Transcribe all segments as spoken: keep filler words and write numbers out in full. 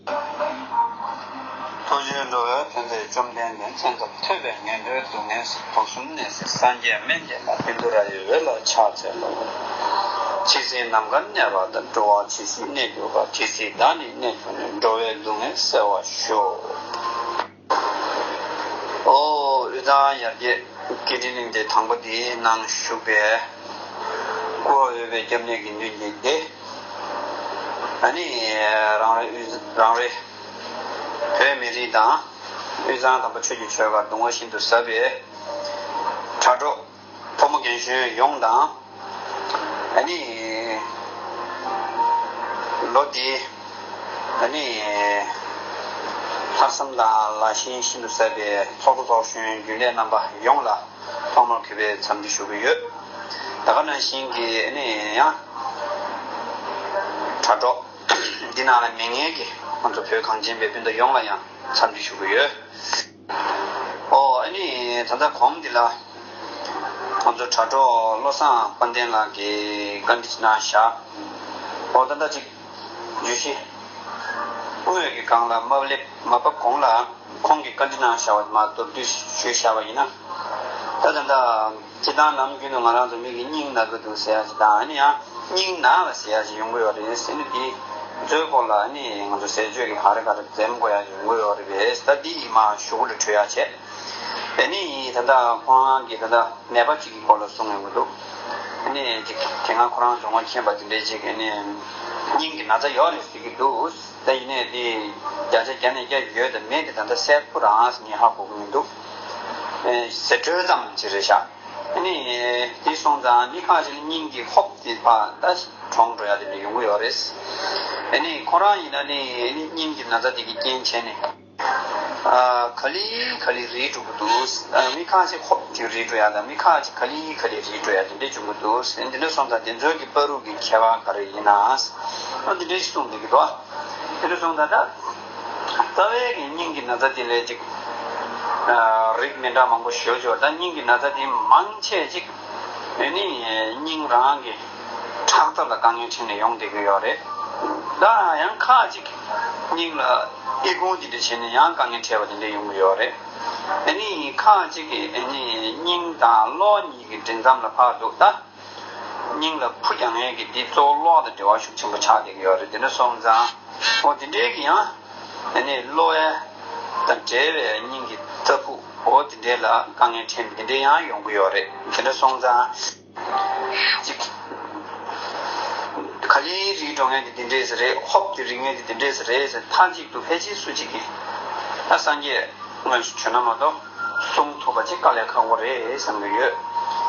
ཐུགས་རྗེའི་འགྲོ་བའི་མཐུ་རྩལ་བཅོམ་ལྡན་འདས། མཚན་ཙམ་ཐོས་པས་ངན་འགྲོའི་སྡུག་བསྔལ་སེལ། དུག་གསུམ་ནད་སེལ་སངས་རྒྱས་སྨན་གྱི་བླ། པཎྜི་ཏ་ར་ཡི་འོད་ལ་ཕྱག་འཚལ་ལོ། ཇི་སྲིད་ནམ་མཁའ་གནས་པ་དང་། འགྲོ་བ་ཇི་སྲིད་གནས་གྱུར་པ། དེ་སྲིད་བདག་ནི་གནས་གྱུར་ནས། འགྲོ་བའི་སྡུག་བསྔལ་སེལ་བར་ཤོག། ཨོ་དབུས་གཙང་ཡར་རྒྱས་བརྒྱུད་འཕྲིན་གླིང་སྡེ་དང་པོ་འདིའི་ནང་ཞུགས་པའི་སྐུ་འོས་པའི་སྐྱབས་གནས་ཀྱི་མདུན་གྱི་སྡེ། ཨ་ནི་རང་རེ་དབུས་རང་རེ་བོད་མི་རིགས་དང་དབུས་གཙང་དམ་པ་ཆོས་ཀྱི་ཆོལ་ཁར་གདུང་བ་ཤིན་ཏུ་ཟབ་པའི་དྲ་གྲོགས་ཕོ་མོ་རྒན་གཞོན་ཡོངས་དང་། ཨ་ནི་ལོ་འདིའི་ཨ་ནི་ལྷག་བསམ་དང་ལ་ཞེན་ཤིན་ཏུ་ཟབ་པའི་ཚོགས་གཙོ་ཚོགས་གཞོན་རྒྱུན་ལས་རྣམ་པ་ཡོངས་ལ་ཐོག་མར་གུས་པས་འཚམས་འདྲི་ཞུ་གི་ཡོད། ད་ག་ནང་བཞིན་གྱི་ཨ་ནི་ཡང་དྲ་གྲོགས་འདི་ནང་ལ་མི་ངན་གྱི་ང་ཚོ་བོད་གངས་ཅན་པའི་སྤུན་ཟླ་ཡོངས་ལ་ཡང་འཚམས་འདྲི་ཞུ་གི་ཡོད། ཨོ་ཨ་ནི་ད་ལྟ་གོང་འདི་ལ་ང་ཚོ་དྲ་གྲོགས་བློ་བཟང་དཔལ་ལྡན་ལགས་ཀྱིས་བཀའ་འདྲི་གནང་བཞག། ཨོ་ད་ལྟ་ཅིག་བརྗོད་གཞི་དངོས་ཀྱི་སྒང་ལ་མ་སླེབས་མ་བབས་གོང་ལ་ཁོང་གིས་བཀའ་འདྲི་གནང་བཞག་པ་མར་མདོར་བསྡུས་ཞུས་བཞག་པ་ཡིན་ན། ད་ད་ལྟ་སྤྱིར་བཏང་ནམ་རྒྱུན་དུ་ང་རང་ཚོ་མི་གི་སྙིང་ན་གི་འདུག་ཟེར་ཡ་ཞིག་དང་ཨ་ནི་ཡང་སྙིང་ན་བ་ཟེར་ཡ་ཞིག་ཡོང་གི་ཡོད་རེད་ཟེར་ནས་དེ་ཚོའི་སྐོར་ལ་ཨ་ནི་ང་ཚོ་ཟས་སྤྱོད་ཀྱི་ག་རེ་ག་རེ་འཛེམ་དགོས་ཡ་ཡོང་གི་ཡོད་རེད་པས། ད་འདི་ཡིས་མ་ཞུ་གུ་ལ་འཕྲོད་ཡ་བྱས། ཨ་ནི་ད་ལྟ་ཁོ་རང་གིས་ད་ལྟ་ནད་པ་གཅིག་གི་སྐོར་ལ་གསུངས་ཡོང་གི་འདུག། ཨ་ནི་ཅིག་དེ་སྔ་ཁོ་རང་གདོང་པ་མཁྱེན་པ་དེ་འདྲས་ཅིག་ཨ་ནི་སྙིང་གི་ན་ཚ་ཡོད་རེད་ཟེར་གི་འདུག། ད་ཡིན་ནའི་དེ་བརྒྱ་ཆ་བརྒྱ་ནས་བརྒྱ་ཡོད་དང་མེད་དེ་ད་ལྟ་གསལ་པོ་རང་ངས་ཧ་གོ་གི་མི་འདུག། ཨེ་ཟེར་སྒྲོས་ཙམ་ཅིག་རེད་ཤག། ཨ་ནི་དེ་སོང་ཙང་མི་ཁ་ཅིག་ལ་སྙིང་གི་ཧོབ་དེ་ཕར་ད་གྲོངས་འགྲོ་ཡ་དེ་འདྲ་ཡོང་གི་ཡོད་རེད། ཨ་ནི་ཁོ་རང་ཡིན་ན་ནི་ཨ་ནི་སྙིང་གི་ན་ཚ་དེ་གི་རྐྱེན་བྱས་ནས་ཨ་ག་ལེ་ག་ལེ་རིལ་འགྲོ་གི་འདུག། ཨ་མི་ཁ་ཅིག་ཧོབ་ཅིག་རིལ་འགྲོ་ཡ་དང་མི་ཁ་ཅིག་ག་ལེ་ག་ལེ་རིལ་འགྲོ་ཡ་དེ་འདྲ་བྱུང་གི་འདུག། ཨ་འདི་འདྲ་སོང་ཙང་དེ་ཚོའི་གི་བར་དུ་གི་ཁྱད་པར་ག་རེ་ཡིན་ན། ཨ་འདི་འདྲ་ཞིག་གསུངས་བསྡད་ཀྱི་འདུག། དེ་འདྲ་སོང་ཙང་ད་རྩ་བའི་གི་སྙིང་གི་ན་ཚ་དེ་ལས་ཅིག་ཨ་རིགས་མི་འདྲ་མང་པོ་ཞེ་པོ་ཅིག་ཡོད། ད་སྙིང་གི་ན་ཚ་དེ་མང་ཆེ་ཅིག་ཨ་ནི་སྙིང་རང་གི་ཁྲག་འཐབ་ལ་དཀའ་ངལ་འཕྲད་ནས་ཡོང་བསྡད་ཀྱི་ཡོད་རེད། ད་ཡང་ཁག་ཅིག་སྙིང་ལ་ཨི་ཁུང་དེ་འདྲ་བྱས་ནས་ཡང་དཀའ་ངལ་འཕྲད་པ་དེ་འདྲ་ཡོང་གི་ཡོད་རེད། ཨ་ནི་ཁག་ཅིག་གིས་ཨ་ནི་སྙིང་དང་གློ་གཉིས་ཀྱི་འདྲེས་མཚམས་ལ་ཕར་འདུག། ད་སྙིང་ལ་ཕུ་རྒྱག་མཁན་གྱི་འདི་གཙོ་བོ་གློ་དང་འབྲེལ་བ་ཤུགས་ཆེན་པོ་ཆགས་བསྡད་ཀྱི་ཡོད་རེད། དེ་འདྲ་སོང་ཙང་འོ་དེ་འདྲའི་གི་ཡང་ཨ་ནི་གློ་བའི་དང་འབྲེལ་བའི་སྙིང་གི་རྩ་ཕུག་འོ་དེ་འདྲའི་ལ་དཀའ་ངལ་འཕྲད་ནས་དེ་འདྲའི་ཡང་ཡོང་གི་ཡོད་རེད། དེ་འདྲ་སོང་ཙང་། གཅིག་ག་ལེ་རིལ་འགྲོ་མཁན་དེ་དེ་འདྲས་རེད། ཧོབ་ཀྱི་རིལ་མཁན་དེ་དེ་འདྲས་རེད་ཟེར། མཐའ་གཅིག་ཏུ་ཕལ་ཆེར་སུ་གཅིག་གིས་ད་སངས་རྒྱས་དངོས་སུ་བྱོན་ན་མ་གཏོགས་གསུང་ཐུབ་པ་ཅིག་དཀའ་ལས་ཁག་པོ་རེད་བསམ་གྱི་ཡོད།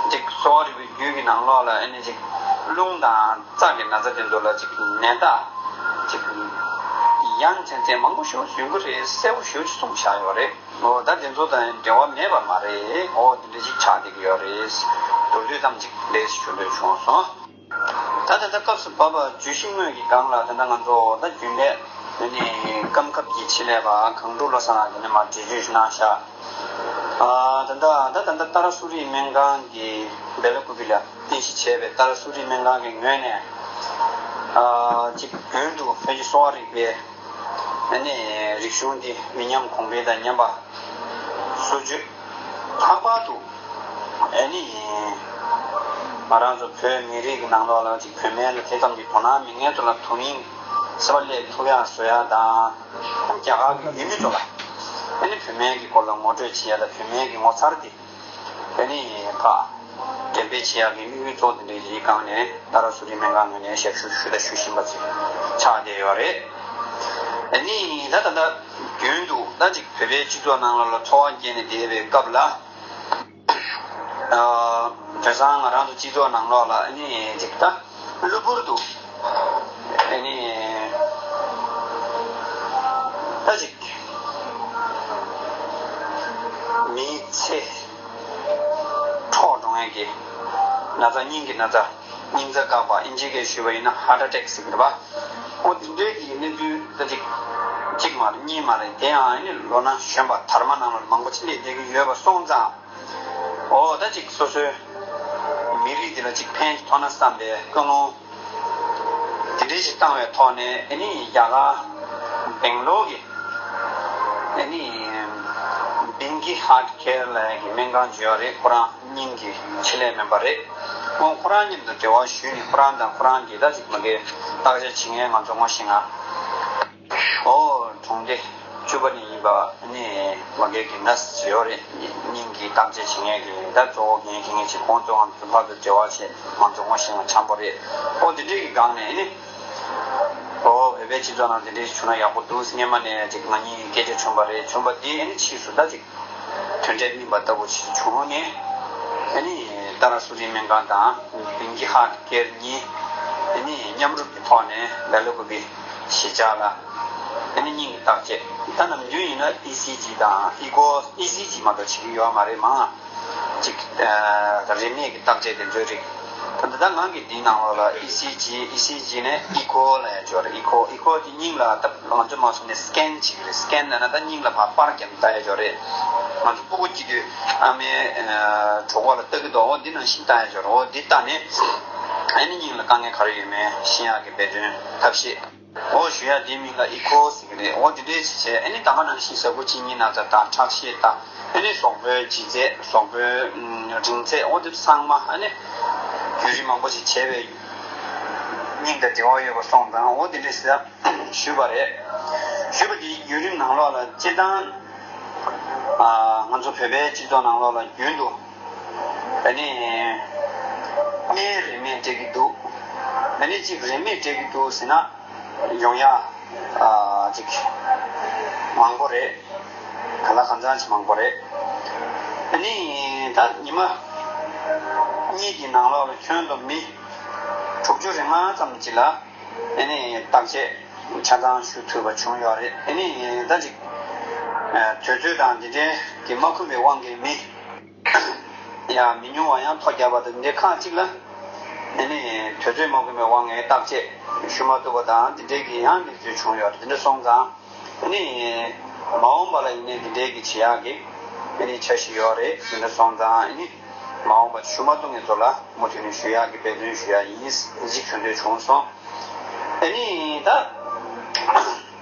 གཅིག་གསོ་བ་རིག་པའི་རྒྱུད་ཀྱི་ནང་ལོགས་ལ་ཨ་ནི་གཅིག་རླུང་དང་རྩ་གི་ན་ཚ་དེ་ཚོ་ལ་གཅིག་ནད་རྟགས་གཅིག་ཡང་མཚན་མཚན་མང་པོ་ཞིག་ཡོང་གི་རེད། གསལ་པོ་ཞེ་པོ་ཅིག་གསུངས་བཞག་ཡོད་རེད། འོ་ད་དེ་ཚོ་དང་འབྲེལ་བ་མེད་པ་མ་རེད། འོ་དེ་འདྲ་ཅིག་ཆགས་བསྡད་ཀྱི་ཡོད་རེད། མདོར་བསྡུས་ཙམ་ཅིག་ལས་ཞུ་འདོད་བྱུང་སོང་། ད་ད་ལྟ་སྐབས་སུ་བབ་པ་བརྗོད་གཞི་དངོས་ཀྱི་སྒང་ལ་ད་ལྟ་ང་ཚོ་ད་རྒྱུན་ལས་ཨ་ནི་སྐབས་སྐབས་ཀྱི་ཆེད་ལས་པ་གངས་ཕྲུག་བློ་བཟང་ལགས་ཀྱིས་ནི་མར་འགྲེལ་བརྗོད་ཞིག་གནང་བཞག། ཨ་ད་ལྟ་ད་ད་ལྟ་ཏཱ་ར་སུ་རི་སྨན་ཁང་གི་སྦེ་ལ་ཀུ་པི་ལ་རྟེན་གཞི་བྱས་པའི་ཏཱ་ར་སུ་རི་སྨན་ཁང་གི་ངོས་ནས་ཨ་ཅིག་རྒྱུན་དུ་བོད་ཀྱི་གསོ་བ་རིག་པའི་ཨ་ནི་རིག་གཞུང་འདི་མི་ཉམས་གོང་འཕེལ་དང་མཉམ་པ་སྲུང་སྐྱོབ། ལྷག་པར་དུ་ཨ་ནི་ང་རང་ཚོ་བོད་མི་རིགས་ཀྱི་ནང་ལོགས་ལ་ཅིག་བུད་མེད་ལ་དེ་ཙམ་གྱི་དོ་སྣང་མེད་མཁན་ཚོ་ལ་དོ་དམ་གསོ་བ་སླེབས་ཐུབ་ཡག་བཟོ་ཡག་དང་། རྒྱ་གར་གྱི་ཡུལ་མི་ཚོ་ལ་ཨ་ནི་བུད་མེད་ཀྱི་སྐོར་ལ་ངོ་སྤྲོད་བྱེད་ཡག་དང་བུད་མེད་ཀྱི་ངོ་མཚར་དེ་ཨ་ནི་ཕར་འགྲེམས་སྤེལ་བྱེད་ཡག་གི་དམིགས་ཡུལ་གཙོ་བོ་དེ་འདྲ་ཡིན་སྒང་ནས་ཏཱ་ར་སུ་རི་སྨན་ཁང་ངོས་ནས་ཞབས་ཞུ་ཞུ་དང་ཞུ་བཞིན་པ་ཅིག་ཆགས་བསྡད་ཡོད་རེད། ཨ་ནི་ད་ད་ལྟ་རྒྱུན་དུ་ད་ཅིག་བོད་པའི་སྤྱི་ཚོགས་ནང་ལོགས་ལ་འཚོ་བ་སྐྱེལ་ནས་བསྡད་པའི་སྐབས་ལ་ཨ་དེང་སང་ང་རང་ཚོ་སྤྱི་ཚོགས་ནང་ལོགས་ལ་ཨ་ནི་ཅིག་ད་གློ་བུར་དུ་ཨ་ནི་ད་ཅིག་མིའི་ཚེ་འཕྲོག་འགྲོ་མཁན་གྱི་ན་ཚ་སྙིང་གི་ན་ཚ་སྙིང་རྩ་བཀག་པ་ཨིན་ཇི་སྐད་ཞུས་པ་ཡིན་ན་ཧར་ཊི་ཨེ་ཊེག་ཟེར་གྱི་རེད་པ། འོ་དེ་འདྲའི་གི་གནས་ཚུལ་ད་ཅིག་གཅིག་མ་རེད་གཉིས་མ་རེད། དེ་ཡང་ཨ་ནི་ལོ་ན་གཞོན་པ་དར་མ་ནང་ལ་མང་པོ་ཅིག་སླེབས་བསྡད་ཀྱི་ཡོད་པ་སོང་ཙང་། འོ་ད་ཅིག་སོ་སོའི་མི་རིགས་འདི་ལ་ཅིག་ཕན་ཅིག་ཐོགས་ན་བསམ་པའི་ཀུན་སློང་དེ་འདྲའི་ཞིག་བཏང་བའི་ཐོག་ནས་ཨ་ནི་རྒྱ་གར་ སྦེང་ལོར་གྱི་ཨ་ནི་བིང་གི་ཧར་ཊི་ཁེར་ལབ་ཡག་གི་སྨན་ཁང་ཅིག་ཡོད་རེད། ཁོ་རང་སྙིང་གི་ཆེད་ལས་སྨན་པ་རེད། ཁོང་ཁོ་རང་མཉམ་དུ་འབྲེལ་བ་ཞུས་ནས་ཁོ་རང་དང་ཁོ་རང་གི་ད་ཅིག་མ་གི་བརྟག་དཔྱད་བྱེད་མཁན་ང་ཚོ་ངོ་ཤེས་ང་། ཨོ་གྲོང་སྡེ་བཅུ་པ་ནས་ཡིན་པ་ཨ་ནི་མ་གི་གི་ནར་སི་ཅིག་ཡོད་རེད། སྙིང་གི་བརྟག་དཔྱད་བྱེད་མཁན་གྱི་ད་གཙོ་བོ་འགན་འཁྱེར་མཁན་ཅིག་ཁོང་ཚོ་ང་ཚོ་ཕར་ཚུར་འབྲེལ་བ་བྱས་ང་ཚོ་ངོ་ཤེས་ང་འཆམ་པོ་རེད། ཨོ་དེ་འདྲས་ཀྱི་སྒང་ནས་ཨ་ནི། ཨོ་བོད་པའི་སྤྱི་ཚོགས་ནང་དེ་འདྲའི་བྱུང་ན་ཡག་པོ་འདུག་སྔོན་མ་ནས་ཅིག་ང་གཉིས་སྐད་ཆ་བྱུང་བ་རེད། བྱུང་བ་དེ་ཨ་ནི་ཕྱིས་སུ་ད་ཅིག་དོན་འབྲས་སྨིན་པ་ལྟ་བུ་ཅིག་བྱུང་ནས་ཨ་ནི་ཏཱ་ར་སུ་རི་སྨན་ཁང་དང་བིང་གི་ཧར་ཊི་ཁེར་གཉིས་ཨ་ནི་མཉམ་རུབ་ཀྱི་ཐོག་ནས་སྦེལ་ཀོབ་གི་གཞིས་ཆགས་ལ་ཨ་ནི་སྙིང་གི་བརྟག་དཔྱད། ད་ནམ་རྒྱུན་ཡིན་ན་ཨི་སི་ཇི་དང་ཨི་ཀོ་ཨི་སི་ཇི་མ་གཏོགས་བྱེད་ཀྱི་ཡོད་མ་རེད། མང་ཅིག་རིན་མེད་ཀྱི་བརྟག་དཔྱད་དེ་ཚོའི་རིགས། ད་ལྟ་ང་གི་འདིའི་ནང་ལོགས་ལ་ཨི་སི་ཇི་ཨི་སི་ཇི་ནས་ཨི་ཀོ་ལབ་ཡ་ཅིག་ཡོད་རེད། ཨི་ཀོ་ཨི་ཀོ་དེ་སྙིང་ལ་ད་ང་ཚོ་མ་སོང་ནས་སི་ཀེན་བྱེད་ཀྱི་རེད། སི་ཀེན་ལབ་ན་ད་སྙིང་ལ་ཕར་པར་བརྒྱབ་ནས་ལྟ་ཡ་ཅིག་ཡོད་རེད། ང་ཚོ་སྤུ་གུ་སྐྱེ་དུས་ཨ་མའི་གྲོད་ཁོག་ལ་ལྟ་གི་འདུག་འོ་འདི་ནང་བཞིན་ལྟ་ཡ་ཅིག་ཡོད་རེད། འོ་འདི་ལྟ་ནས་ཨ་ནི་སྙིང་ལ་དཀའ་ངལ་ག་རེ་ཡོད་མེད་ཤེས་ཡག་གི་འབད་བརྩོན་ཐབས་ཤེས། འོ་ཞུ་ཡ་དེའི་མིང་ལ་ཨི་ཁོ་ཟེར་གི་རེད། འོ་དེ་འདྲའི་བྱས་བྱས་ཨ་ནི་ད་ག་ནང་བཞིན་ཟ་ཁུ་གཅིན་སྙི་ན་ཚ་དང་ཁྲག་ཤེད་དང་ཨ་ནི་གཟུགས་པོའི་ལྗིད་ཚད་གཟུགས་པོའི་རིང་ཚད་འོ་དེ་ཚང་མ་ཨ་ནི་བརྒྱུད་རིམ་མང་པོ་ཞིག་བྱས་པའི་སྙིང་དང་འབྲེལ་བ་ཡོད་པ་སོང་ཙང་འོ་དེ་འདྲའི་ཟེར་ཞུས་པ་རེད། ཞུས་པ་དེའི་བརྒྱུད་རིམ་ནང་ལོགས་ལ་སྤྱིར་བཏང་ང་ཚོ་བོད་པའི་སྤྱི་ཚོགས་ནང་ལོགས་ལ་རྒྱུན་དུ་ཨ་ནི་སྨན་རིན་མེད་སྤྲད་ཀྱི་འདུག་ཨ་ནི་གཅིག་རིན་མེད་སྤྲད་ཀྱི་འདུག་ཟེར་ན། ཡོང་ཡ་ཨ་ཅིག་མང་པོ་རེད། ག་ལ་གང་འཚམ་ཅིག་མང་པོ་རེད། ཨ་ནི་ད་ཉི་མ་གཉིས་ཀྱི་ནང་ལོགས་ལ་ཁྱོན་བསྡོམས་མི་དྲུག་ཅུ་རེ་ལྔ་ཙམ་ཅིག་ལ་ཨ་ནི་བརྟག་དཔྱད་ཆ་ཚང་ཞུ་ཐུབ་པ་བྱུང་ཡོད་རེད། ཨ་ནི་ད་ཅིག་དུས་ཚོད་དང་འདི་འདྲའི་གི་མ་ཁོམ་པའི་དབང་གིས་མི་ཡང་མི་ཉུང་བ་ཡང་ཐོ་རྒྱག་པ་དང་འདི་ཁག་ཅིག་ལ་ཨ་ནི་དུས་ཚོད་མ་ཁོམ་པའི་དབང་གིས་བརྟག་དཔྱད་ཞུ་མ་ཐུབ་པ་དང་འདི་འདྲའི་གི་ཡང་གནས་ཚུལ་བྱུང་ཡོད་རེད། འདི་འདྲ་སོང་ཙང་ཨ་ནི་མ་འོངས་པ་ལ་ཡིན་ནའི་འདི་འདྲའི་གི་བྱེད་ཡག་གི་ཨ་ནི་འཆར་གཞི་ཡོད་རེད། འདི་འདྲ་སོང་ཙང་ཨ་ནི་མ་འོངས་པ་ཞུ་མ་ཐུབ་མཁན་ཚོ་ལ་མུ་མཐུད་ནས་ཞུ་ཡག་གི་འབད་བརྩོན་ཞུ་ཡག་ཡིན་གཟིགས་ཞུ་འདོད་བྱུང་སོང་། ཨ་ནི་ད་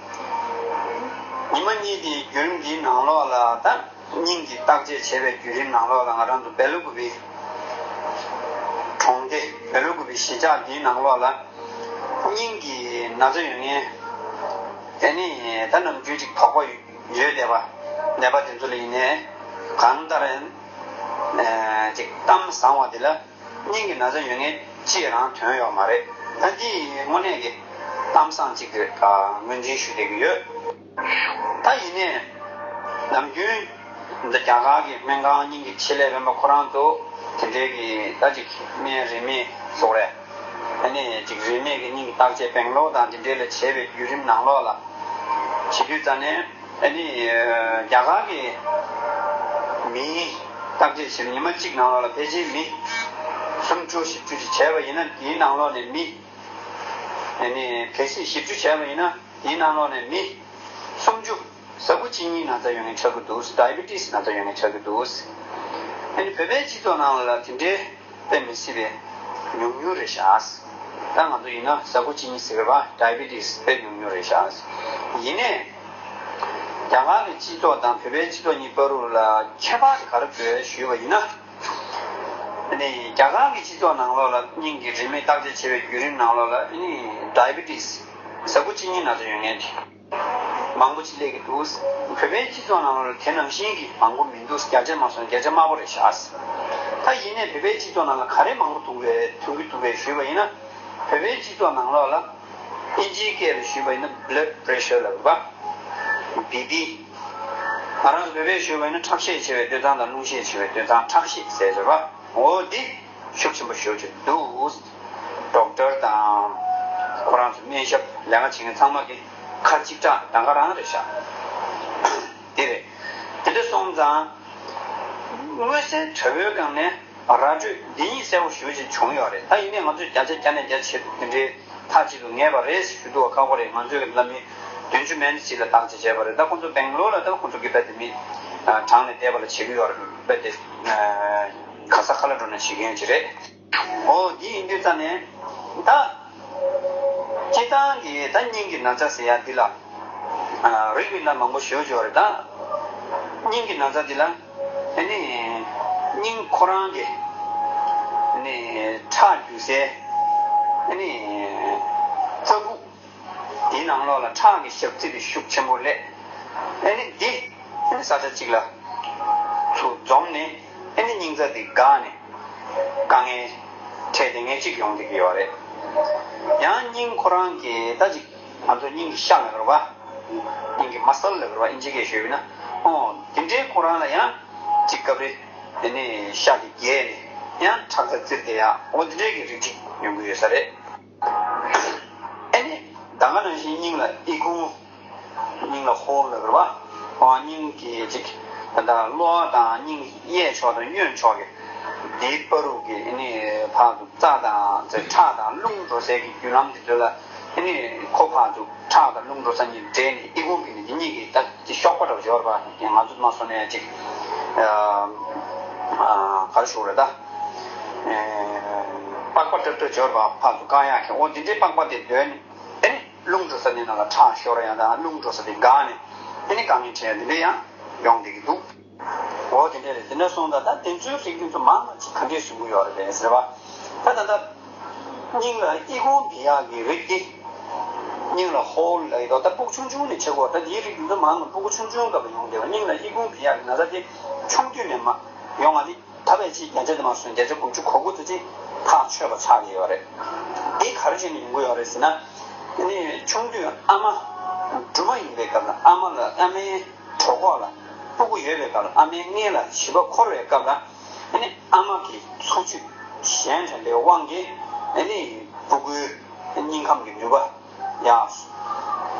ཉི་མ་གཉིས་དེའི་བརྒྱུད་རིམ་འདིའི་ནང་ལོགས་ལ་ད། སྙིང་གི་བརྟག་དཔྱད་བྱས་པའི་བརྒྱུད་རིམ་ནང་ལོགས་ལ་ང་རང་ཚོ་སྦེ་ལ་ཀུ་པེ་གྲོང་སྡེ་སྦེ་ལ་ཀུ་པེ་གཞིས་ཆགས་འདིའི་ནང་ལོགས་ལ་སྙིང་གི་ན་ཚ་ཡོད་མཁན་དེ་ནི་ད་ནམ་རྒྱུན་ཅིག་དོགས་པ་ཡོད་བསྡད་པ་ནད་པ་དེ་ཚོ་ལ་ཡིན་ནའི་གང་ལྟར་ཅིག་གཏམ་བཟང་བ་དེ་ལ། སྙིང་གི་ན་ཚ་ཡོད་མཁན་ཅིག་རང་ཐོན་ཡོད་མ་རེད། ད་འདི་དངོས་གནས་ཀྱི་གཏམ་བཟང་ཅིག་གི་ངོས་འཛིན་ཞུ་བསྡད་ཀྱི་ཡོད། ད་ཡིན་ནའི་ནམ་རྒྱུན་འདི་རྒྱ་གར་གྱི་སྨན་ཁང་སྙིང་གི་ཆེད་ལས་སྨན་པ་ཁོ་རང་ཚོ་དེ་འདྲའི་གི་ད་ཅིག་སྨན་རིན་མེད་བཟོ་རེད། ཨ་ནི་ཅིག་རིན་མེད་ཀྱི་སྙིང་གི་བརྟག་དཔྱད་སྦེང་ལོར་དང་དེ་འདྲའི་ལ་བྱས་པའི་བརྒྱུད་རིམ་ནང་ལོགས་ལ་བྱེད་དུས་ཙ་ནས། ཨ་ནི་རྒྱ་གར་གྱི་མིའི་བརྟག་དཔྱད་བྱས་ན་ཉི་མ་གཅིག་ནང་ལོགས་ལ་ཕལ་ཆེར་མི་སུམ་ཅུ་བཞི་བཅུ་ཅིག་བྱས་པ་ཡིན་ན་དེའི་ནང་ལོགས་ནས་མི། ཨ་ནི་གལ་སྲིད་བཞི་བཅུ་བྱས་པ་ཡིན་ན་དེའི་ནང་ལོགས་ནས་མི་སུམ་ཅུ་ཟ་ཁུ་གཅིན་སྙིའི་ན་ཚ་ཡོད་མཁན་ཆགས་ཀྱི་འདུག་ཌའི་བི་ཊི་སི་ན་ཚ་ཡོད་མཁན་ཆགས་ཀྱི་འདུག་ཨ་ནི་བོད་པའི་སྤྱི་ཚོགས་ནང་ལ་དེ་འདྲའི་དཔེ་མི་སྲིད་པའི་ཉུང་ཉུང་རེད་ཤག་ད་ང་ཚོ་ཡིན་ན་ཟ་ཁུ་གཅིན་སྙི་ཟེར་བ་ཌའི་བི་ཊི་སི་དཔེ་ཉུང་ཉུང་རེད་ཤག་ཡིན་ནའི་རྒྱ་གར་གྱི་སྤྱི་ཚོགས་དང་བོད་པའི་སྤྱི་ཚོགས་གཉིས་བར་དུ་ལ་ཁྱད་པར་དེ་ག་རེ་དགོས་ཞུས་པ་ཡིན་ན། ཨ་ནི་རྒྱ་གར་གྱི་སྤྱི་ཚོགས་ནང་ལོགས་ལ་སྙིང་གི་རིན་མེད་བརྟག་དཔྱད་བྱེད་པའི་བརྒྱུད་རིམ་ནང་ལོགས་ལ་ཨ་ནི་ཌའི་བི་ཊི་སི་ཟ་ཁུ་གཅིན་སྙི་ན་ཚ་ཡོད་མཁན་དེ། མང་པོ་ཅིག་སླེབས་ཀྱི་འདུག་བོད་པའི་སྤྱི་ཚོགས་ནང་ལ་དེ་ནང་བཞིན་གྱི་མང་པོ་མི་འདུག་བརྒྱ་ཆ་མ་སོང་བརྒྱ་ཆ་དམའ་པོ་རེད་ཤག་ད་ཡིན་ནའི་བོད་པའི་སྤྱི་ཚོགས་ནང་ལ་ག་རེ་མང་པོ་འདུག་པས་ཐོན་གྱི་འདུག་པས་ཞུས་པ་ཡིན་ན། བོད་པའི་སྤྱི་ཚོགས་ནང་ལོགས་ལ་ཨིན་ཇིའི་སྐད་ལ་ཞུས་པ་ཡིན་ན་blood pressure ལབ་པ། བི་པི། ང་རང་ཚོ་བོད་པས་ཞུས་པ་ཡིན་ན་ཁྲག་ཤེད་ཆེ་བའི་སྟོད་འཛང་དང་རླུང་ཤེད་ཆེ་བའི་སྟོད་འཛང་ཁྲག་ཤེད་ཟེར་བ། འོ་འདི། ཤུགས་ཆེན་པོ་ཞེ་པོ་ཅིག་འདུག་ཌོག་ཊར་དང་ཁོ་རང་ཚོ་སྨན་ཞབས་ལས་ཀ་བྱེད་མཁན་ཚང་མ་གི་ཁ་གཅིག་གྲགས་གདམ་ག་རང་རེད་ཤག་དེ་རེད། དེ་འདྲ་སོང་ཙང་མངོན་གསལ་དོད་པོའི་སྒང་ནས་ར་སྤྲོད་འདི་གཉིས་གསལ་པོ་ཞེ་པོ་ཅིག་བྱུང་ཡོད་རེད། ད་ཡིན་ནའི་ང་ཚོས་བརྒྱ་ཆ་བརྒྱ་ནས་བརྒྱ་ཆ་དེ་འདྲའི་མཐའ་གཅིག་ཏུ་ངེས་པ་རེད་ཞུ་ཐུབ་པ་ཁག་པོ་རེད། ང་ཚོས་ལ་མི་བདུན་ཅུ་མན་ཅིག་ལ་བརྟག་དཔྱད་བྱས་པ་རེད། ད་ཁོང་ཚོ་སྦེང་ལོར་ལ་ད་ཁོང་ཚོ་གི་རྦད་དེ་མི་གྲངས་ལས་འདས་པ་ལ་བྱེད་ཀྱི་ཡོད་རེད། རྦད་དེ། ག་ས་ག་ལ་འགྲོ་ན་བྱེད་མཁན་ཅིག་རེད། འོ་འདི་ཡིན་དུས་ཙ་ནས་ད། སྤྱིར་བཏང་གི་ད་སྙིང་གི་ན་ཚ་ཟེར་ཡ་འདི་ལ། རིགས་མི་སྣ་མང་པོ་ཞེ་པོ་ཅིག་ཡོད་རེད་ད། སྙིང་གི་ན་ཚ་འདི་ལ་ཨ་ནི་སྙིང་ཁོ་རང་གི་ཨ་ནི་ཁྲག་རྒྱུ་སའི་ཨ་ནི་རྩ་ཁུག་དེའི་ནང་ལོགས་ལ་ཁྲག་གི་ཞག་རྩི་དེ་ཤུགས་ཆེན་པོ་སླེབས། ཨ་ནི་འདི་ཨ་ནི་ས་ཆ་གཅིག་ལ་ཚུར་འཛོམས་ནས་ཨ་ནི་སྙིང་རྩ་དེ་འགགས་ནས་དཀའ་ངལ་འཕྲད་བསྡད་མཁན་གཅིག་ཡོང་བསྡད་ཀྱི་ཡོད་རེད། ཡང་སྙིང་ཁོ་རང་གི་ད་ཅིག་ང་ཚོ་སྙིང་གི་ཤ་ལ་རེད་བ། སྙིང་གི་མ་སལ་ལ་རེད་བ། ཨིན་ཇི་སྐད་ཞུས་ན། ཨོ་དེ་འདྲའི་ཁོ་རང་ལ་ཡང་ཅིག་སྐབས་རེ་དེ་ནས་ཤ་དེ་རྒྱས་ནས་ཡང་ཁྲག་རྩ་བཙིར་བསྡད་ཡ། ཨོ་དེ་འདྲའི་གི་རིགས་གཅིག་ཡོང་གི་ཡོད་ས་རེད། ཨ་ནི་ད་ག་ནང་བཞིན་སྙིང་ལ་ཨི་ཁུང་། སྙིང་ལ་ཧོར་ལ་རེད་བ། ཨོ་སྙིང་གི་ཅིག་ད་ལྟ་གློ་བ་དང་སྙིང་གཡས་ཕྱོགས་དང་གཡོན་ཕྱོགས་ཀྱི་དེའི་བར་དུ་གི་ཨ་ནི་ཕར་དུ་རྩ་དང་ཁྲག་དང་རླུང་འགྲོ་སའི་གི་རྒྱུ་ལམ་དེ་ཚོ་ལ་ཨ་ནི་ཁོ་ཕར་དུ་ཁྲག་དང་རླུང་འགྲོ་ས་གཉིས་འདྲེས་ནས་ཨི་ཁུང་གི་ནི་དེ་གཉིས་ཀྱི་ད་དེ་གཤོག་པ་འདྲ་བོ་ཅིག་ཡོད་རེད་པ། ང་ཚོ་མ་སོང་ནས་ཅིག་ཨ་ཨ་ག་རེ་ཞུ་དགོས་རེད་ད། ཨེ་པགས་པ་ཏག་ཏག་ཅིག་ཡོད་རེད་པ། ཕར་དུ་བཀག་ཡག་གི། འོ་དེ་འདྲའི་པགས་པ་དེ་གདོད་ནས་ཨ་ནི་རླུང་འགྲོ་ས་དེ་ནང་ལ་ཁྲག་ཤོར་ཡ་དང་རླུང་འགྲོ་ས་དེ་འགགས་ནས་ཨ་ནི་དཀའ་ངལ་འཕྲད་ཡ་དེ་འདྲ་ཡང་ཡོང་བསྡད་ཀྱི་འདུག་འོ་དེ་འདྲ་རེད། དེ་འདྲ་སོང་ཙང་ད་དེ་ཚོའི་རིགས་དེ་ཚོ་མང་ང་ཅིག་ག་འདྲས་བཟོ་གི་ཡོད་རེད་པས་ཟེར་བ། ད་ད་ལྟ་སྙིང་ལ་ཨི་ཁུང་བི་ཡག་གི་རིགས་དེ་སྙིང་ལ་ཧོལ་ལ་ཡོད་དོ། ད་སྤུ་གུ་ཆུང་ཆུང་ནས་བྱེད་དགོས། ད་དེའི་རིགས་དེ་ཚོ་མང་ང་སྤུ་གུ་ཆུང་ཆུང་སྐབས་ལ་ཡོང་བསྡད་པ། སྙིང་ལ་ཨི་ཁུང་བི་ཡག་གི་ན་ཚ་དེ་ཆུང་དུས་ནས་མ་ཡོང་བ་དེ། ད་བར་ཅིག་བརྒྱ་ཆ་དེ་མ་སོན་བརྒྱ་ཆ་དགུ་བཅུ་གོ་དགུ་དེ་ཅིག་ཐག་ཆོད་པ་ཆགས་ཀྱི་ཡོད་རེད། འདི་ག་རེ་བྱས་ནས་ཡོང་གི་ཡོད་རེད་ཟེར་ན། ཨ་ནི་ཆུང་དུས་ཨ་མ་སྦྲུམ་མ་ཡིན་པའི་སྐབས་ལ། ཨ་མ་ལ་ཨ་མའི་གྲོད་ཁོག་ལ་སྤུ་གུ་ཡོད་པའི་སྐབས་ལ། ཨ་མའི་མངལ་ལ་བྱིས་པ་འཁོར་བའི་སྐབས་ལ། ཨ་ནི་ཨ་མ་གི་འཚོ་བཅུད་གཞན་དྲན་པའི་དབང་གིས་ཨ་ནི་སྤུ་གུའི་སྙིང་ཁམས་ཀྱི་ནུས་པ་ཡང་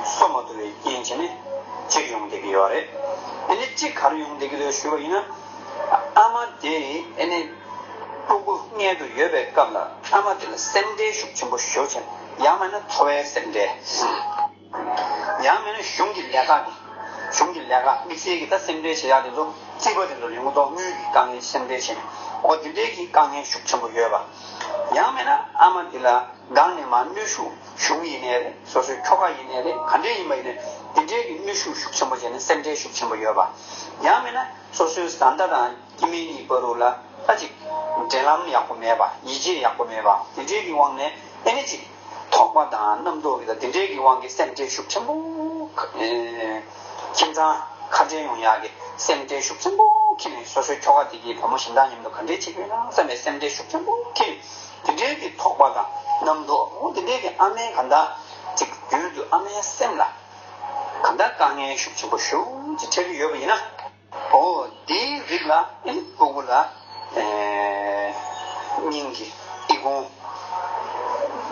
གསོ་མ་ཐུབ་པའི་རྐྱེན་བྱས་ནས་གཅིག་ཡོང་བསྡད་ཀྱི་ཡོད་རེད། ཨ་ནི་གཅིག་ག་རེ་ཡོང་བསྡད་ཀྱི་འདུག་ཞུས་པ་ཡིན་ན། ཨ་མ་དེ་ཨ་ནི་སྤུ་གུ་མངལ་དུ་ཡོད་པའི་སྐབས་ལ་ཨ་མ་དེ་ལ་སེམས་ཁྲལ་ཤུགས་ཆེན་པོ་ཞེ་པོ་བྱས། ཡང་མིན་ན་འཚོ་བའི་སེམས་ཁྲལ། ཡང་མིན་ན་གཞུང་གི་ལས་ཀ་གི། གཞུང་གི་ལས་ཀ་དམིགས་བསལ་གྱི་ད་སེམས་ཁྲལ་བྱེད་ཡག་དེ་ཚོ། རྩིས་པ་དེ་ཚོ་ལས་འགུལ་གཏོང་དངུལ་གྱི་དཀའ་ངལ་སེམས་ཁྲལ་བྱས་ནས། འོ་དེ་འདྲའི་གི་དཀའ་ངལ་ཤུགས་ཆེན་པོ་ཡོད་པ། ཡང་མིན་ན་ཨ་མ་དེ་ལ་སྒང་ནས་མར་གནོན་ཤུགས། གཞུང་ཡིན་ནའི་རེད། སོ་སོའི་ཁྱོ་ག་ཡིན་ནའི་རེད། ག་འདྲས་ཡིན་པ་ཡིན་ནའི་དེ་འདྲའི་གི་གནོན་ཤུགས་ཤུགས་ཆེན་པོ་བྱས་ནས་སེམས་ཁྲལ་ཤུགས་ཆེན་པོ་ཡོད་པ། ཡང་མིན་ན་སོ་སོའི་བཟའ་ཟླ་དང་སྐྱེ་དམན་གཉིས་བར་དུ་ལ་ད་ཅིག་འབྲེལ་ལམ་ཡག་པོ་མེད་པ། ཡིད་ཆེས་ཡག་པོ་མེད་པ། དེ་འདྲའི་གི་དབང་ནས་ཨ་ནི་ཅིག་དོགས་པ་དང་རྣམ་རྟོག་གི་དང་དེ་འདྲའི་གི་དབང་གིས་སེམས་ཁྲལ་ཤུགས་ཆེན་པོ། ཨེ་ཁྱིམ་ཚང་ཁ་བྲལ་ཡོང་ཡག་གི་སེམས་ཁྲལ་ཤུགས་ཆེན་པོ་འཁྱེར་ནས། སོ་སོའི་ཁྱོ་ག་དེ་གིས་བུ་མོ་གཞན་དག་མཉམ་དུ་ག་འདྲས་བྱེད་ཀྱི་ཡོད་ན་བསམ་པའི་སེམས་ཁྲལ་ཤུགས་ཆེན་པོ་འཁྱེར། དེ་འདྲའི་གི་དོགས་པ་དང་རྣམ་རྟོག། འོ་དེ་འདྲའི་གི་ཨ་མའི་གང་ལྟར་ཅིག་རྒྱུན་དུ་ཨ་མའི་སེམས་ལ་གང་ལྟར་དཀའ་ངལ་ཤུགས་ཆེན་པོ་ཞེ་པོ་ཅིག་འཕྲད་ཀྱི་ཡོད་པ་ཡིན་ན། འོ་དེའི་རིགས་ལ་ཨ་ནི་སྤུ་གུ་ལ་ཨེ་སྙིང་གི་ཨི་ཁུང་།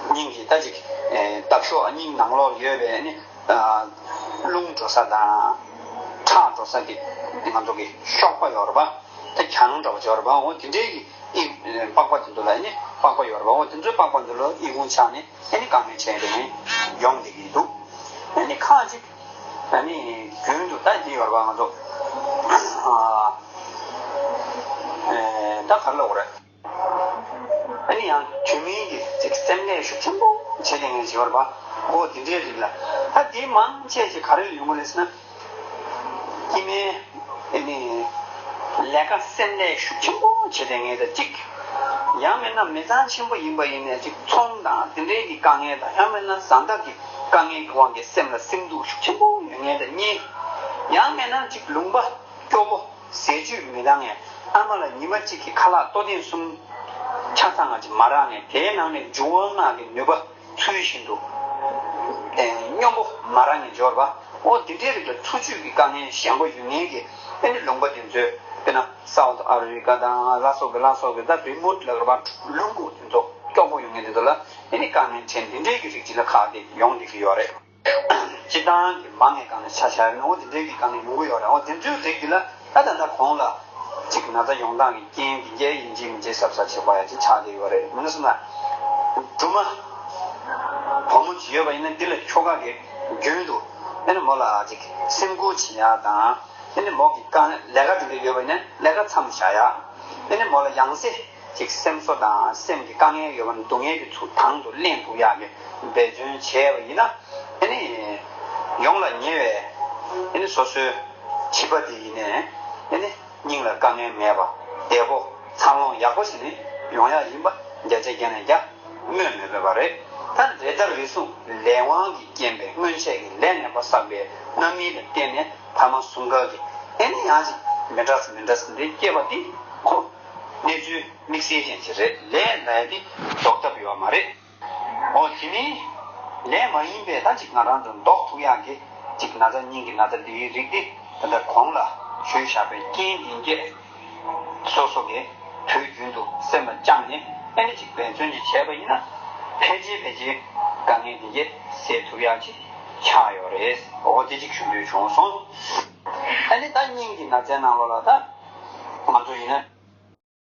སྙིང་གི་ད་ཅིག་ཨེ་ལྟག་ཤོག་སྙིང་ནང་ལོགས་ཡོད་པའི་ཨ་ནི་ཨ་རླུང་འགྲོ་ས་དང་ཁྲག་འགྲོ་ས་གི་ང་ཚོ་གི་གཤོག་པ་ཡོད་རེད་པ། ད་གྱང་འདྲ་བོ་ཅིག་ཡོད་རེད་པ། འོ་དེ་འདྲའི་གི་ཨི་པགས་པ་དེ་ཚོ་ལ་ཨ་ནི་པགས་པ་ཡོད་རེད་པ། འོ་དེ་ཚོའི་པགས་པ་དེ་ཚོ་ལ་ཨི་ཁུང་ཆགས་ནས་ཨ་ནི་དཀའ་ངལ་འཕྲད་བསྡད་མཁན་ཡོང་བསྡད་ཀྱི་འདུག་ཨ་ནི་ཁག་ཅིག་ཨ་ནི་རྒྱུན་དུ་ད་འདི་ཡོད་རེད་པ། ང་ཚོ་ཨ་ཨེ་ད་ག་རེ་ལབ་དགོས་རེད། ཨ་ནི་ཡང་དུས་མིན་གྱི་ཅིག་སེམས་ཁྲལ་ཤུགས་ཆེན་པོ་བྱེད་བསྡད་མཁན་ཅིག་ཡོད་རེད་པ། འོ་དེ་འདྲའི་རིགས་ལ། ད་དེ་མང་ཆེ་ཞིག་ག་རེ་ལ་ཡོང་གི་རེད་ཟེར་ན། སྐྱེ་དམན་ཨ་ནི་ལས་ཀ་སེམས་ཁྲལ་ཤུགས་ཆེན་པོ་བྱེད་བསྡད་མཁན་དང་གཅིག་ཡང་མིན་ན་མི་ཚང་ཆེན་པོ་ཡིན་པ་ཡིན་ནའི་ཅིག་ཚོང་དང་དེ་འདྲའི་གི་དཀའ་ངལ་དང་། ཡང་མིན་ན་བཟའ་ཟླ་གི་དཀའ་ངལ་གྱི་དབང་གིས་སེམས་ལ་སེམས་སྡུག་ཤུགས་ཆེན་པོ་ཡོད་མཁན་དང་གཉིས། ཡང་མིན་ན་ཅིག་ལུང་པ་སྐྱོ་པོ། ཟས་བཅུད་མི་འདང་ངས། ཨ་མ་ལ་ཉི་མ་གཅིག་གི་ཁ་ལག་ལྟོ་ཐེངས་གསུམ་ཆ་ཚང་ང་ཅིག་མ་རག་ངས། དེའི་ནང་ནས་འབྱུང་བ་ལྔ་གི་ནུས་པ་ཚུལ་བཞིན་དུ་ཨེ་སྙོམས་པོ་མ་རག་ངས་འབྱོར་བ། འོ་དེ་འདྲའི་རིགས་ལ་འཚོ་བཅུད་ཀྱི་དཀའ་ངལ་ཞན་པོ་ཡོད་མཁན་གྱི་ཨ་ནི་ལུང་པ་དེ་ཚོའི། དཔེར་ན་སའུཐ་ཨ་ཧྥི་རི་ཀ་དང་ལ་སོགས་ཀྱི་ལ་སོགས་ཀྱི་ད་རི་མོཊ་ལ་རེད་པ། ལུང་ཁུག་དེ་ཚོ་སྐྱོ་པོ་ཡོད་མཁན་དེ་ཚོ་ལ་ཨ་ནི་དཀའ་ངལ་འཕྲད། དེ་འདྲའི་གི་རིགས་ཅིག་ལ་ཁག་དེ་ཡོང་བསྡད་ཀྱི་ཡོད་རེད། སྤྱིར་བཏང་གི་མང་ངེས་སྒང་ནས་ཆ་བཞག་ཡོད་ན། འོ་དེ་འདྲའི་གི་དཀའ་ངལ་ཡོང་གི་ཡོད་རེད། འོ་དེ་ཚོའི་རིགས་དེ་ལ་ད་ད་ལྟ་གོང་ལ་ཅིག་ན་ཚ་ཡོང་སྟངས་ཀྱི་རྐྱེན་དེ་འདྲ་ཡིན་གཅིག་མིན་གཅིག་གཟབ་གཟབ་བྱེད་དགོས་ཡ་ཅིག་ཆགས་བསྡད་ཡོད་རེད། མི་ན་སོང་ན་སྦྲུམ་མ་བུ་མོ་ཅིག་ཡོད་པ་ཡིན་ན། འདི་ལ་ཁྱོ་ག་གིས་རྒྱུན་དུ་ཨ་ནི་མོ་ལ་ཅིག་སེམས་ཁུར་བྱེད་ཡ་དང་། ཨ་ནི་མོ་གི་དཀའ་ལས་ཀ་དེ་འདྲ་ཡོད་པ་ཡིན་ན་ལས་ཀ་མཚམས་བཞག་ཡ། ཨ་ནི་མོ་ལ་ཡང་སེ་ཅིག་སེམས་གསོ་དང་སེམས་ཀྱི་དཀའ་ངལ་ཡོད་པ་ན་སྡུག་བསྔལ་གྱི་ཚུལ་དང་དུ་ལེན་ཐུབ་ཡག་གི་འབད་བརྩོན་བྱས་པ་ཡིན་ན། ཨ་ནི་ཡོང་ལ་ཉེ་བའི་ ཨ་ནི་སོ་སོའི་བྱིས་པ་དེ་ཡིན་ནའི་ཨ་ནི་སྙིང་ལ་དཀའ་ངལ་མེད་པ་བདེ་པོ་འཚར་ལོངས་ཡག་པོ་ཞིག་ནི་ཡོང་ཡག་ཡིན་པ་བརྒྱ་ཆ་བརྒྱ་ནས་བརྒྱ་སྨོས་མི་དགོས་པ་རེད། ད་རེས་འདྲ་རེས་གསུམ་ལས་དབང་གིས་རྐྱེན་པས་སྔོན་ཆད་ཀྱི་ལས་ངན་པ་བསགས་པའི་རྣམ་སྨིན་ལ་བརྟེན་ནས་ཕ་མ་གསུམ་ཀ་གིས་ཨ་ནི་ཡང་ཅིག་མི་འདྲ་ས་མི་འདྲ་ས་འདི་སྐྱེས་པ་འདི་ཁོ་གནས་ཚུལ་དམིགས་བསལ་ཅན་ཅིག་རེད། ལས་ལ་ཡ་འདི་ལྡོག་ཐབས་ཡོད་མ་རེད། འོ་དེ་མིན་ལས་མ་ཡིན་པའི་ད་ཅིག་ང་རང་ཚོ་ལྡོག་ཐུབ་ཡག་གི་ཅིག་ན་ཚ་སྙིང་གི་ན་ཚ་འདིའི་རིགས་འདི་ད་ལྟ་གོང་ལ་ཞུས་བཞག་པའི་རྐྱེན་འདི་གྱིས་སོ་སོ་གི་དུས་རྒྱུན་དུ་སེམས་ལ་བཅངས་ནས་ཨ་ནི་ཅིག་འབད་བརྩོན་ཅིག་བྱས་པ་ཡིན་ན་ཕལ་ཆེར་ཕལ་ཆེར་དཀའ་ངལ་འདི་གྱིས་སེལ་ཐུབ་ཡག་ཅིག་ཆགས་ཡོད་རེད། འོ་དེ་ཅིག་ཞུ་འདོད་བྱུང་སོང་། ཨ་ནི་ད་སྙིང་གི་ན་ཚའི་ནང་ལོགས་ལ་ད་ང་ཚོ་ཡིན་ན།